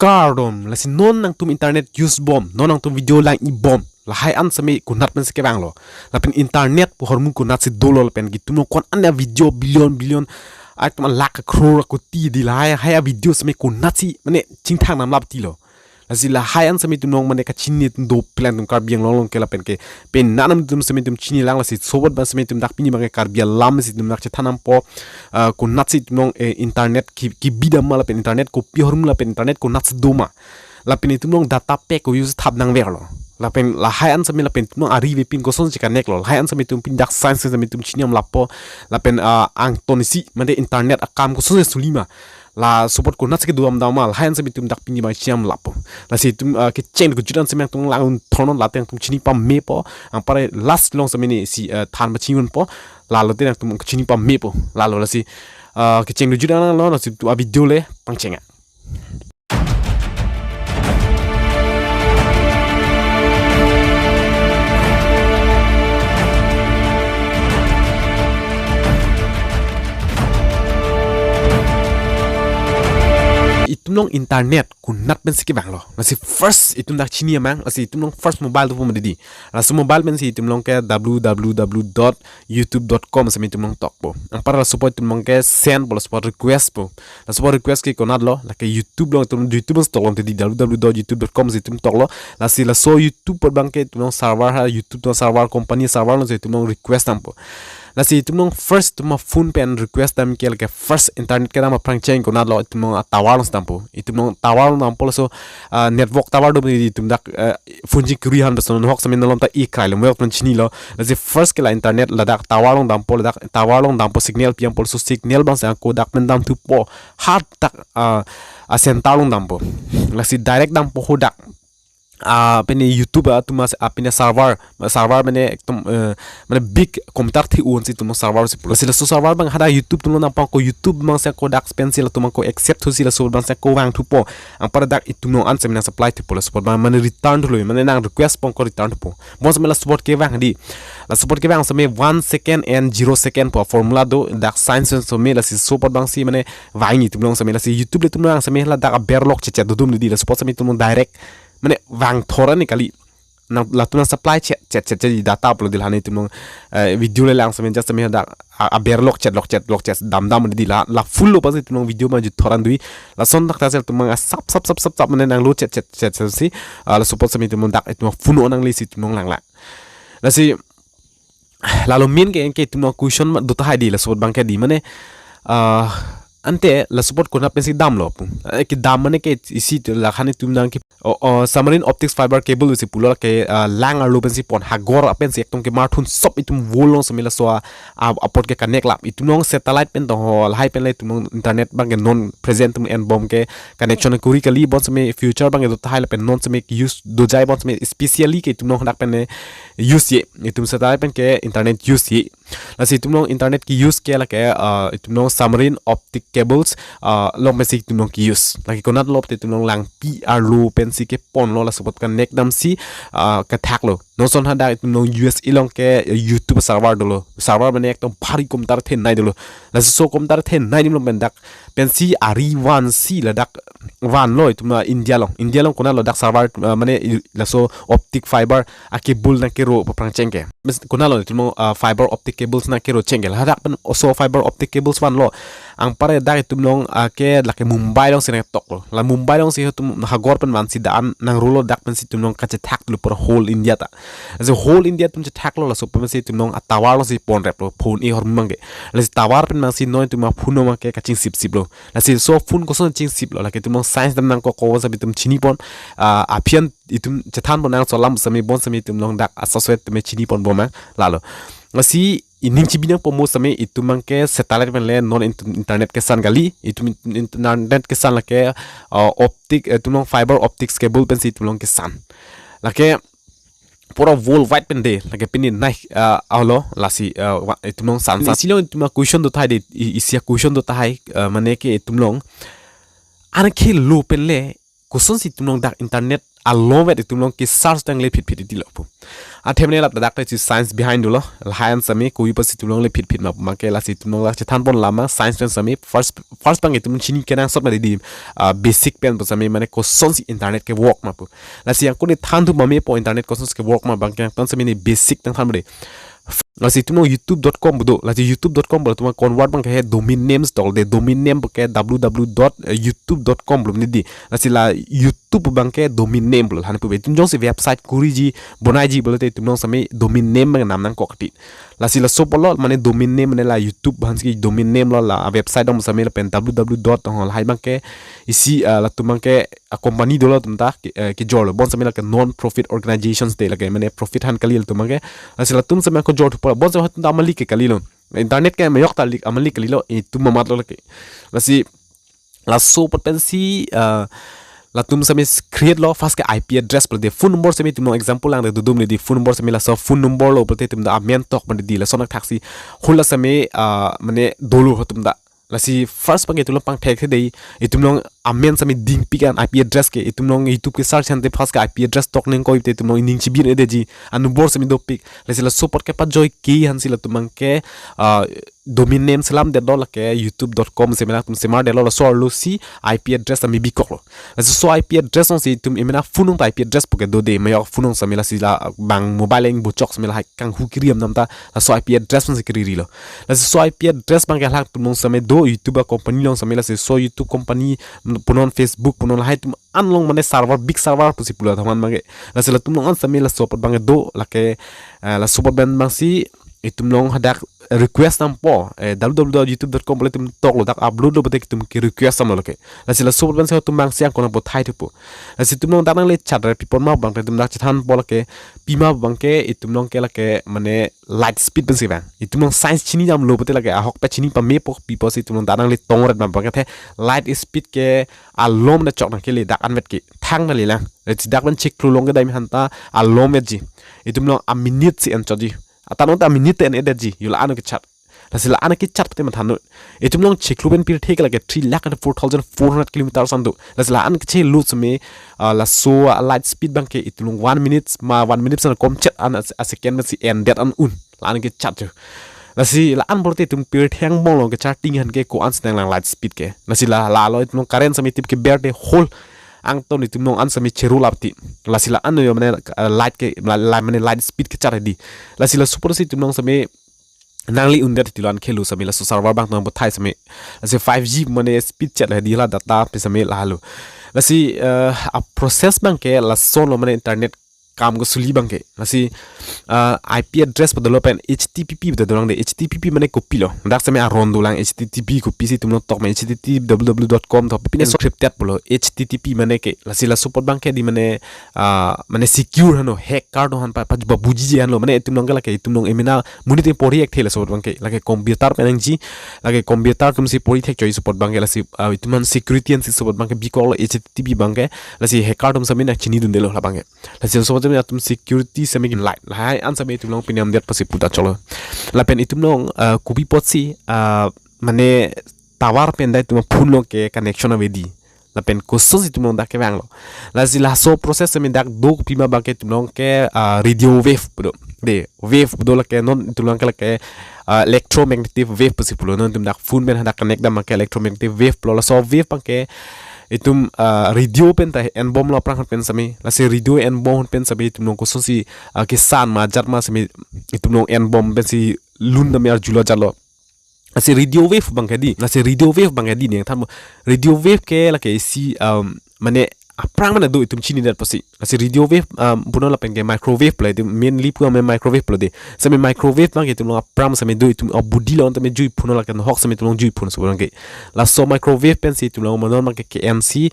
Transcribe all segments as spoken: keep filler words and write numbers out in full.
kardom, lasi non nangtum internet use bom, non nangtum video lang-i bom, lahai an seme konat pensi kevanglo. Lapen internet pu ahormu konatsi dolo, lapen itum along ko-an a video billion billion, itum lakh, crore, koti di lahai, hai a video seme konatsi mane chingthang namlap tilo. Lasi lahai an seme itum along mane kachini atum dopik lang, itum Karbi Anglong along ke lapen ke pen nanam itum seme itum chinilang. Lasi sobat abang seme itum dak pini abang ke Karbi alam si itum dak chethan nangpo, ah, konatsi itum along, eh, internet ki, kebidam ma lapen internet kopi ahormu lapen internet konatsi doma. Lapen itum along data pack ko-use thap nangverlo. Lapen lahai an seme lapen itum along ari avepin kosonsi connect lo. Lahai an seme itum pini dak science seme itum chini nanglapo. Lapen, ah, angton isi mane internet akam kosonsi suli ma, la support konatsi kedo damdam ma, lahai an seme itum dak pini abang chini nanglapo. Lasi itum, ah, kecheng kejut an seme itum lang-un thornon, late itum chini pamepo. Anpar last along seme ne si, ah, than pachini-unpo. Lalo te itum chini pamepo. Lalo lasi, ah, kecheng kejut an lo, lasi itum a video le pangcheng-a. Itum along internet konat pensi kevanglo. Lasi first itum dak chini amang, lasi itum along first mobile dopo ma didi. Laso mobile pensi itum along ke w w w dot youtube dot com seme itum along tokpo. Anpar laso apot itum along ke send po, laso apot request po. Laso apot request ke konatlo, lake YouTube along, itum YouTube along toklo tidi, w w w dot youtube dot com si itum toklo. Lasi laso YouTube apot abang ke itum along server ha, YouTube atum server, company server alongsi itum along request dampo. Lasi itum along first itum aphone pen request dam ke lake first internet kedam aphrang cheng konatlo, itum along a tower alongsi dampo. Itum along tower along dampo, laso, ah, network tower do itum dak, eh, phone chingkiri han beson hok seme nalom ta i krai lom wek pon chinilo. Lasi first ke la internet ladak tower along dampo, ladak tower along dampo, signal pi dampo, laso signal abang si ako dak pen damthupo, hadak, ah, a center along dampo. Lasi direct dampo hadak, ah, pini YouTube atum as, ah, pini server, server mane ekdom, eh, mane big computer thi-un si itum along server si pulo. Lasi laso server abang hadak YouTube atum along dampo, ako YouTube abang si ako dak pensi latum ako accept thusi laso abang si ako vangthupo. Anpar dak itum along an seme nang supply thupo, laso apot abang mane return thulo, mane nang request pon ako return thupo. Bonseme laso apot kevang di. Laso apot kevang seme one second and zero second pu formula do, dak science seme, lasi laso apot abang si mane vang itum along seme, lasi YouTube le itum along seme ladak aber lokchet chet dodum didi, laso apot seme itum along direct mane vang thor ani kali. Nang latum nang supply chet chet chet chet data upload di, lahai an itum along, eh, video le lang seme just seme dak a-, aber lokchet lokchet lokchet damdam didi, la, la full lo pensi itum along video mane jut thor an dui. Lason dak ta sel itum along sap sap sap sap sap mane nang lo chet chet chet chet si, ah, laso apot seme itum along dak itum along phone on nangle si itum along langlang. Lasi lalo main ke, ke itum along question ma do tahai di, laso apot abang ke di mane, ah, ante laso apot konat pensi damlo pu. Eh, kedam mane ke isi tu lahai an itum nang ke, o, o, submarine optics fiber cable si pulo, ke, ah, lang arlo pensi pon, hagor pensi ekdom kemarthun sop itum wall along seme laso a, a, apot ke connect lap. Itum along satellite pen to ho, lahai pen le itum along internet abang ke non present itum en bom ke connection kuri kali, bonseme future abang ke do tahai lapen non seme use dojai, bonseme specially ke itum along dak pen le use-e, itum satellite pen ke internet use-e. Lasi itum along internet ke-use ke lake, ah, itum along submarine optic cables, ah, along pensi itum along ke-use. Lake konatlo te itum along langpi arlo pensi keponlo, laso apot connect damsi, ah, kethaklo. Non ason hadak itum along U S A along ke YouTube server dolo. Server mane ekdom bhari computer thenei dolo. Laso computer thenei adim along pen dak pensi ari vansi ladak vanlo itum along India along. India along konatlo dak server, ah, mane i-, laso optic fiber a cable nang kero aphrang cheng ke. Mes-, konatlo itum along, ah, fiber optic cables nang kero cheng ke. Ladak pen oso fiber optic cables vanlo. Anpar dak itum along, ah, ke lake Mumbai alongsi nang toklo. La Mumbai alongsi itum hagor pen vansi da-an nangrolo, dak pensi itum along kachethaklo pura whole India ta. Lasi whole India atum chethaklo, laso pensi itum along a tower alongsi ponreplo, phone e ahormu abang ke. Lasi tower pen abang si non itum aphone abang ke kachingsip siplo. Lasi laso phone koson chingsiplo, lake itum along science dam nangkok, ko same itum chinipon, ah, aphi an itum chethan pon nang cholam same, bonseme itum along dak asoswet teme chinipon bom ma lalo. Lasi ining chibi nangpo mo same, itum abang ke satellite pen le non int-, internet kesan kali, itum in-, internet kesan lake, ah, optic, eh, itum along fiber optics cable pensi itum along kesan. Lake pura worldwide pen de, lake pini nai, ah, alo, lasi, ah, wa-, itum along san san. Isi along itum a question do tahai de, i-, isi a question do tahai, ah, mane ke itum along an khelo pen le kosonsi itum along dak internet along vet itum along ke search tang le phit phit iti lo pu. Athemne lap dak te si science behind dolo. Lahai an same kopi pusi itum along le phit phit ma pu abangke lasi itum along dak chethan pon lama science pen same first first abang itum chini kenangsot ma dei, ah, basic pen pu same mane kosonsi internet ke work ma pu. Lasi angkon ne than thu ma mepo internet kosonsi ke work ma abangke angtan same ne basic tang than ma dei. Lasi itum along youtube dot com pu do. Lasi youtube dot com pu itum convert abangke he domain names tol de, domain name abangke w w w dot youtube dot com pu ne dei. Lasi la YouTube abangke domain name pu lo, han pu be itum jongsi website kuriji, bonaiji pulote itum along same domain name abang nam nangkok ti. Lasi laso pulo mane domain name mane la YouTube aphansi domain name lo, la website dong same lapen w w w dot ho lahai abangke isi, ah, latum abangke a company dolo atum ta ke, eh, kejor lo, bonsitame lake non profit organizations te, lake mane profit aphan kali latum abangke. Lasi latum same kejor thupo, bonsitame atum ta amalik ke kali lo, internet ke mayok ta lik amalik kali lo, itum amat lo lake. Lasi laso apot pensi, eh, latum same create lo first ke I P address pulote, phone number same itum along example lang de dodum le dei, phone number same laso phone number lo pulote itum ta amen tok ma dei, laso anak thaksi hula same, ah, mane dolo atum ta. Lasi first abangke itum along pangthek the dei, itum along amen same dingpik an I P address ke, itum along YouTube ke search ante first ke I P address tok nangkok te itum along ining chibin-e detji, anubor same dopik. Lasi laso apot ke pajoi ke aphansi latum abangke, ah, domain name selam detlo, lake youtube dot com same latum semar detlo, laso arlo si I P address same bikok lo. Lasi so I P address alongsi itum emena phone along ta I P address pu ke do dei, mayok phone along same lasi la bang mobile eng bochok same lahai kanghu kiri am nam ta laso I P address alongsi kiri ri lo. Lasi so I P address abangke halatum along same do, YouTube a company along same, lasi so YouTube company punon, Facebook punon, lahai atum an along mane server, big server pusi pulo thaman abangke. Lasi latum along an same laso apot abangke do, lake, eh, laso apot pen abangsi itum along hadak request nampo, eh, w w w dot youtube dot com pulote itum tok lo, dak upload lo pulote itum ke request namlo lake. Lasi laso apot pensi itum abangsi angkon nangpathai thupo. Lasi itum along dak nangle chat re pipon ma abangke itum dak chethanpo lake, pima abangke itum along ke lake mane light speed pensi vang. Itum along science chini damlo pulote lake ahok pe chini pamepo, pi pusi itum along dak nangle tongret ma abangke the light speed ke alom ne chok nangkele, dak anvet ke thang nangle lang. Lasi dak pen chiklo along ke dai mi hanta alom vetji. Itum along a minute si en chotji. Atan ta minute en-edetji, yo la-an kechat. Lasi la-an kechat pute matha non. Itum along chiklo pen pirthe ke lake three lakh and four thousand four hundred kilometers an do. Lasi la-an kechelo same, ah, laso a light speed abangke itum along one minute ma one minute san komchet an a, a second pensi endet an un. La-an kechat jo. Lasi la-an pulote itum pirthe angbong along kecharting aphan ke ko-an si nanglang light speed ke. Lasi la, lalo itum along current same tip ke ber te whole angton itum along an same chero lap ti. Lasi la-an yo mane, eh, light ke, la, la mane light speed kechat dei. Lasi laso apotsi itum along same nangli undet ti lo, an khelo same laso server abang nangpathai same. Lasi five G mane speed chat dei, la data pe same lahelo. Lasi, eh, a process abangke lason lo mane internet kam kesuli abangke. Lasi, eh, I P address pu dolo pen H T T P pu dolo lang dei, H T T P mane kopi lo. Dak same aron dolang, H T T P kopisi itum along tok ma, H T T P W W W dot com tok, pine encrypted pulo, H T T P mane ke. Lasi laso apot abangke dei mane, ah, mane secure hano, hacker do aphan pa, pa, pabuji hano, mane itum along ke lake, itum along emena monit porhi ek the laso apot abangke, lake computer pen nangji, lake computer atumsi porhi thek choi laso apot abangke, lasi, ah, itum aphan security ansi laso apot abangke bikok lo, H T T P abangke, lasi hacker atum same nangchinidunde lo la abangke. Lasi laso apot same atum security same kin light, lahai an same itum along pine amdet pusi puta cholo. Lapen itum along, ah, kopi apotsi, ah, mane tower pen dai itum phone along ke connection ave dei. Lapen kosonsi itum along dak kevang lo. Lasi laso process same dak do, pima abangke itum along ke, ah, radio wave pu do. Dei, wave pu do lake non itum along ke lake, ah, electromagnetic wave pusi pulo. Non itum dak phone pen hadak connect dam abangke electromagnetic wave pulo. Laso wave abangke itum, ah, radio pen ta enbom lo aphrang pen same. Lasi radio enbom pen same itum along kosonsi, ah, kesan ma jat ma same itum along enbom pensi lun dam arjulo jatlo. Lasi radio wave abangke dei, lasi radio wave abangke dei ne than mo. Radio wave ke lake isi, um, mane aphrang mane do itum chinidet pusi. Lasi radio wave, um, punon lapen ke microwave pulo, itum mainly pu ame microwave pulo dei. Same microwave abangke itum along aphrang same do, itum abudi along tame jui phun, lake nohok same itum along jui phun laso abangke. Laso microwave pensi itum along ma non abangke ke-ensi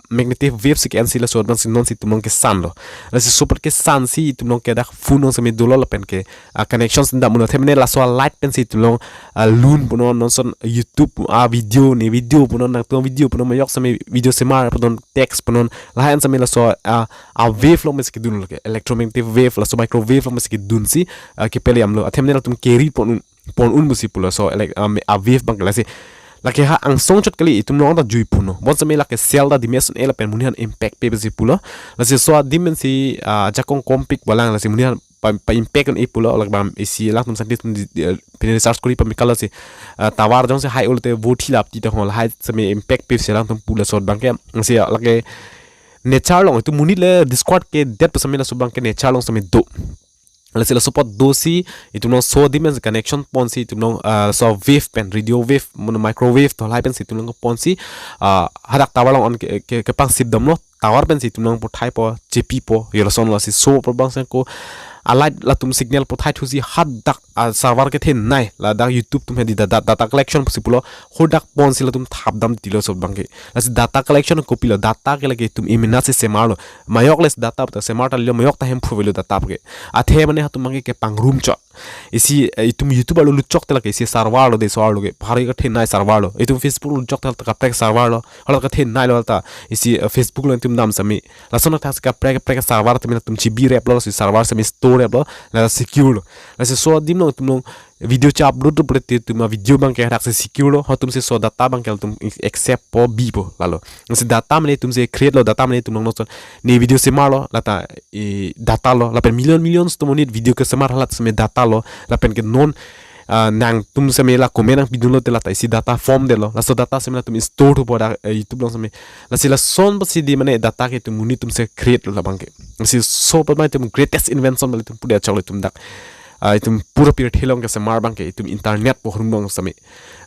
magnetic wave si ke-ensi laso abangsi nonsi itum along kesan lo. Lasi laso apot kesansi itum along ke dak phone along same dolo lapen ke, ah, connection si dam uno, athemne laso a light pensi itum along, ah, lun punon, nonson YouTube, ah, video ne video punon, nangtum video punon, mayok same video semar punon, text punon, lahai an same laso, ah, a wave along pensi kedun lo ke, electromagnetic wave, laso microwave along pensi kedunsi, ah, kepele damlo. Athemne latum carry pon un, pon un pusi pulo, so elek-, ah, me-, a wave abangke. Lasi Lake ha angsong chot kali, itum along ta juiphunlo. Bonsitame lake cell ta damage un-e lapen monit aphan impact pe pusi pulo. Lasi laso adim pensi, ah, ajakong kompik balang, lasi monit aphan pa, pa impact un-e pulo, lake bang isi alangtum scientist atum di, di, eh, pine research kori pame kalo si, ah, tower jongsi high olo te vothi lapti ta ho, lahai sitame impact pe pusi alangtum pulo laso abangke. Lasi lake nature along, itum monit le discord kedet pu sitame laso abangke nature along sitame do. Lasi laso apot dosi itum along laso adim pen connection ponsi itum along, ah, laso wave pen, radio wave, mane microwave to lahai pensi itum along ponsi, ah, hadak tower along an ke, ke, kepangsip damlo, tower pensi itum along pathaipo, chepipo, yo lasonlo. Lasi laso apot bang sangko alight latum signal pathaithusi hadak, ah, server kethenei, ladak YouTube atum hedi da, da, data collection pusi pulo, hadak ponsi latum thapdamtilo laso abangke. Lasi data collection kopilo, data ke lake itum iminasi semarlo. Mayok le data ta semar ta lilo, mayok ta hemphu avelo data ke. Athe mane hatum abangke kepangrum chot. Isi, eh, itum YouTube arlo lutchok te lake isi server lo de, laso arlo ke. Pahari kethenei server lo. Itum Facebook lutchok te kaprek server lo. Hala kethenei lo ta. Isi, eh, Facebook along itum dam sitame. Lason athak si kaprek kaprek server tame latum chibireplo, si server sitame store replo, la secure lo. Lasi laso adim along itum along video che-upload lo pule te itum avideo abangke hadak si secure lo, hatum si laso data abangke latum accept po, bipo, lalo. Lasi data mane itum si create lo, data mane itum along lason ne video semarlo, lata, eh, data lo, lapen million millions atum monit video kesemar halat sitame data lo, lapen ke non, ah, nangtum sitame la comment nangpidunlo te lata isi data form detlo, laso data sitame latum store thupo dak, eh, YouTube along sitame. Lasi lason apotsi di mane data ke itum monit atum si create lo labangke. Lasi laso apot mane itum greatest invention bali itum pudet choklo itum dak, ah, itum pura pirthe along kesemar abangke itum internet pu hurung along sitame.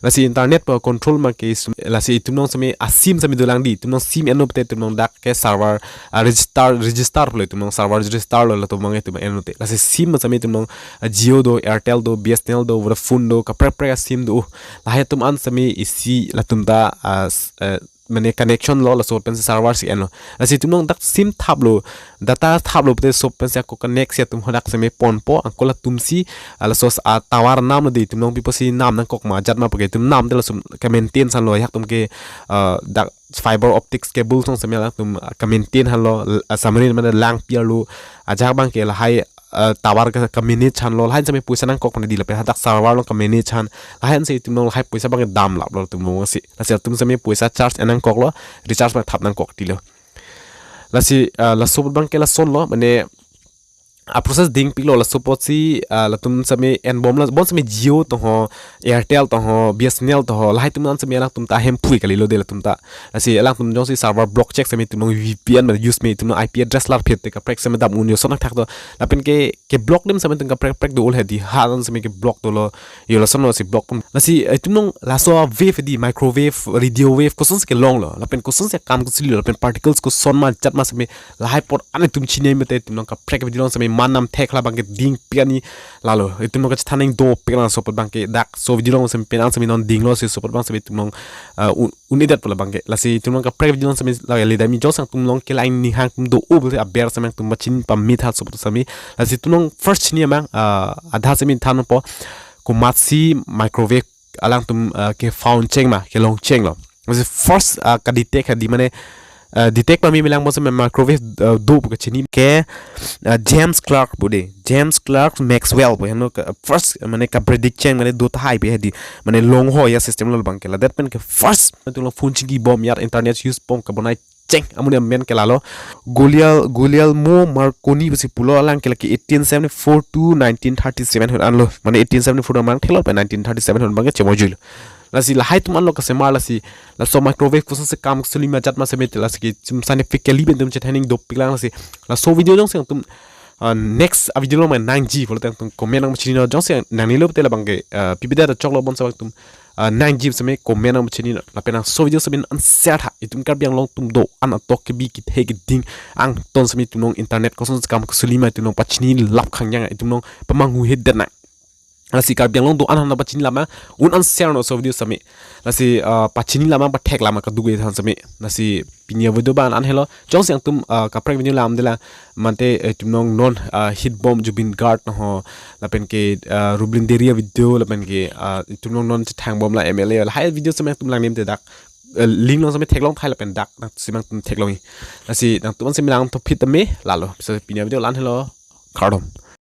Lasi internet pu control abangke is-, lasi itum along sitame asim sitame dolang di, itum along sim enlo pute itum along dak ke server, ah, register, register pulo itum along server register lo, latum abang itum enlo te. Lasi sim sitame itum along, ah, Jio do, Airtel do, B S N L do, Vodafone do, kaprek kaprek asim do. Lahai atum an sitame isi latum ta, ah, s-, eh, mane connection lo, laso pensi server si enlo. Lasi itum along dak sim thaplo, data thaplo pute laso pensi ako connect si atum hadak sitame ponpo, angko latum si, ah, laso, ah, tower namlo de, itum along pipo si nam nangkok ma, ajat ma, pake itum nam te laso ke-maintain thanlo, ajahak atum ke, ah, dak fiber optics cable song sitame latum, ah, ke-maintain thanlo, l-, ah, submarine mane langpi arlo, ajahak abangke lahai, ah, tower ke, ke-manage thanlo, lahai sitame poisa nangkok mane di lapen hadak server along ke-manage than, lahai si itum along lahai poisa abangke damlaplo itum along si. Lasi latum sitame poisa charge en nangkoklo, recharge abang thap nangkok tilo. Lasi, ah, laso apot abangke lasonlo, mane a-process dingpiklo, laso apotsi, ah, latum sitame enbomlo, bonsitame Jio to ho, Airtel to ho, B S N L to ho, lahai atum an sitame alangtum ta hemphu kalilo de latum ta. Lasi alangtum jongsi server block chek sitame itum along V P N mane use me, itum along I P address larphit te kaprek sitame dam un yo, lason athak do. Lapen ke, ke-block adim sitame itum kaprek kaprek do ul hedi, ha an sitame ke-block dolo, yo lasonlo si block pon. Lasi, eh, itum along laso wave di, microwave, radio wave, kosonsi kelonglo, lapen kosonsi akam kosililo, lapen particles koson ma ajat ma sitame, lahai apot an itum chini mete itum along kaprek video along sitame man nam thek, halabangke dingpi ani, lalo itum along kachethan nangji dopik lang laso apot abangke dak laso video along sitame penang sitame non dinglo si laso apot abang sitame itum along, ah, un-, un-edetpo labangke. Lasi itum along kaprek video along sitame la le dami jongsi nangtum along kelang ninghang atum do-o pulote aber sitame nangtum pachini pame tha laso apot sitame. Lasi itum along first chini abang, ah, adha sitame thanpo, komatsi microwave alangtum, ah, ke-found cheng ma, kelong chenglo. Lasi first, ah, ke-detect hedi mane, ah, detect pame me lang bonsitame microwave, ah, do pu kachini ke, ah, James Clerk pu de, James Clerk Maxwell pu, heno ke first mane ke-predict cheng mane do tahai pu hedi, mane longho ya system lo labangke. Ladet pen ke first itum along phone chingkibom ya internet use bom kebonai cheng amonit amen ke lalo. Gugliel-, Guglielmo Marconi pusi pulo, alang ke lake eighteen seventy-four to nineteen thirty-seven ahut anlo. Mane eighteen seventy-four amang thelo pen nineteen thirty-seven ahut abangke chemojuilo. Lasi lahai atum anlo kesemar, lasi laso microwave kosonsi kam suli ma ajat ma sitame te, lasi ke itum scientifically pen itum chethan nangji dopik lang. Lasi laso video jongsi nangtum, ah, next a-video along nangji pulote nangtum comment nangpachini non, jongsi nangnelo pute labangke, ah, pipida ta choklo, bonsitame nangtum, ah, nangji sitame comment nangpachini non. Lapen laso video sitame an share tha, itum Karbi Anglong atum do-an atok kebi kethe keding angton sitame itum along internet kosonsi kam suli ma itum along pachini lap khangjang, itum along pamanghuhedet nang. Lasi Karbi Anglong do-an aphan pachini lap ma, un an share non laso video sitame. Lasi, ah, pachini lap ma, pathek lap ma kadokave than sitame. Lasi pini a-video abang an helo. Jongsi nangtum, ah, kaprek video lam de la, mate, eh, itum along non, ah, hit bomb Zubeen Garg to ho, lapen ke, ah, Rubin Deria video, lapen ke, ah, itum along non chethang bomlo M L A, lahai video sitame nangtum lang nem te dak, eh, link along sitame theklong thai lapen dak nangtum si nangtum theklongji. Lasi nangtum an sitame lang to phit tame lalo. So pini a-video la-an helo. Kardom.